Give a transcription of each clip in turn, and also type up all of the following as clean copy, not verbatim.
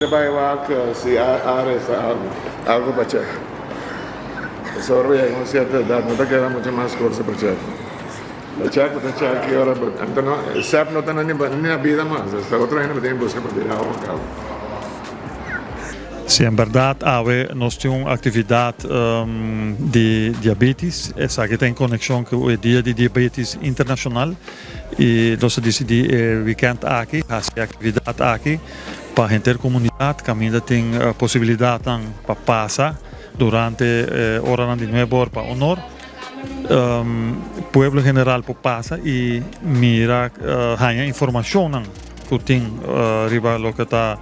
Ta bai wak si a resta algu, algu pa chek. Pasobra bo yega un sierto edat no ta keda mucho mas cosa pa chek. Ta chek bo ta chek ki ora bo anto no sep no ta na ni na bida mas esta otro hende bo tin buska pa bira awa kaba. Si en berdad awe nos tin un actividad di diabetes, esaki ta en conexion cu e dia di diabetes internacional y nos a dicidi e weekend aki haci e actividad aki. Pa henter komunidat kaminda tin posibilidatnan pa pasa durante e oranan di nuebe or pa un or. Pueblo en general por pasa i mira haña informashonnan ku tin riba loke ta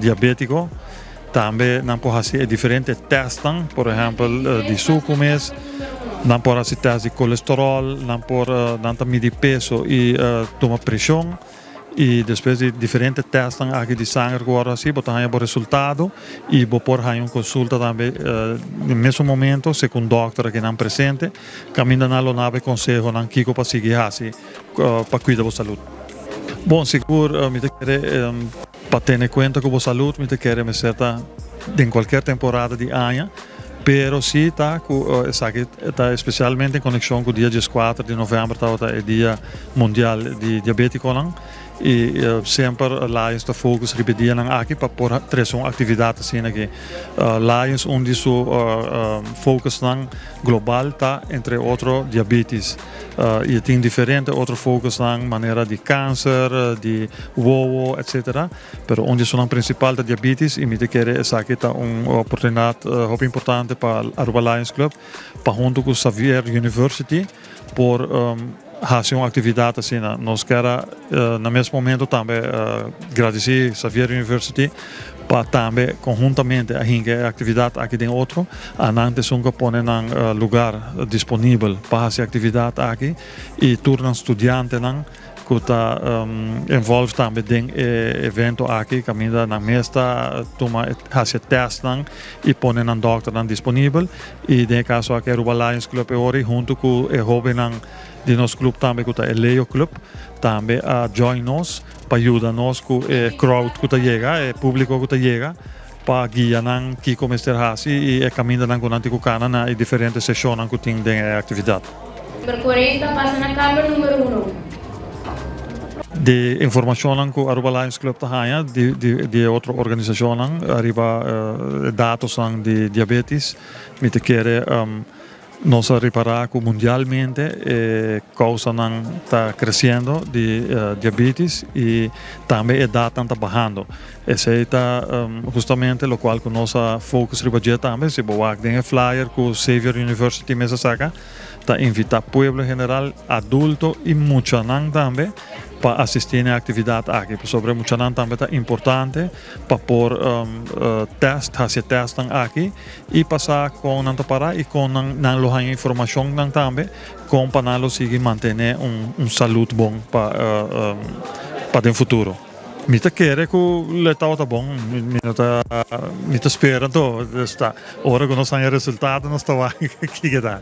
diabetiko. Tambe nan por hasi e diferente tèstnan, por ehèmpel di suku mes, nan por hasi tèst di kolesteròl, nan por nan ta midi peso i tuma preshon. I despues di diferente tèstnan aki di sanger ku wòrdu hasi, bo ta haña bo resultado i bo por haña un konsulta tambe den mesun momento segun dòkter akinan presente, kaminda nan lo naba e konsehonan kiko pa sigui hasi pa kuida bo salud. Bon, sigur mi ta kere pa tene kuenta ku bo salud mi ta kere mester ta den kualker temporada di aña, pero si ta ku esaki ta espesialmente en konekshon ku dia dieskuater di novèmber tabata e dia mundial di diabetikonan i semper Lions ta focus riba e dianan aki pa por trese un aktividat asina aki. Lions un di su focusnan global ta entre otro diabetes i e tin diferente otro focusnan manera di kanser, di wowo etcetera. Pero un di esunnan principal ta diabetes y mi ta kere esaki ta un oportunidad hopi importante pa Aruba Lions Club pa hunto cu Xavier University por haci un actividad asina. Nos kier a na mes momento tambe gradici Xavier University pa tambe conhuntamente a hinca e actividad aki den otro. Anan ta esun cu a pone nan lugar disponibel pa haci e actividad aki y tur nan studiantenan. Ku ta involve tambe den e evento aki kaminda nan mes ta tuma hasi e testnan i pone nan dòkternan disponibel i den e kaso aki Aruba Lions Club e ora huntu ku e hóbennan di nos klup tambe ku ta e Leo Club tambe a join nos pa yuda nos ku e crowd ku ta yega e públiko ku ta yega pa guia nan kiko mester hasi i e kamindanan ku nan tin ku kana na e diferente seshonnan ku tin den e aktividat. Number 40 pasa na kamber number uno. Di informashonnan ku Aruba Lions Club ta haña di di e otro organisashonnan ariba e datosnan di diabetes, mi ta kere Nos a ripará ku mundialmente e kousanan ta kresiendo di diabetes i tambe edatnan ta bahando. Esei ta hustamente lokual ku nos a focus riba dje tambe. Si bo wak den e flyer ku Xavier University mes a saka, ta invitá pueblo en general, adulto i muchanan tambe pa asistí na e aktividat aki. Pasobra e muchanan tambe ta importante pa por tèst, hasi e tèstnan aki. I pa sa kon nan ta para i kon nan nan lo haña informashonnan tambe kon pa nan lo sigui mantené un un salud bon pa pa den futuro. Mi ta kere ku lo e tabata bon, mi no ta mi ta spera anto esta ora ku nos haña resultado nos ta wak kiko ta.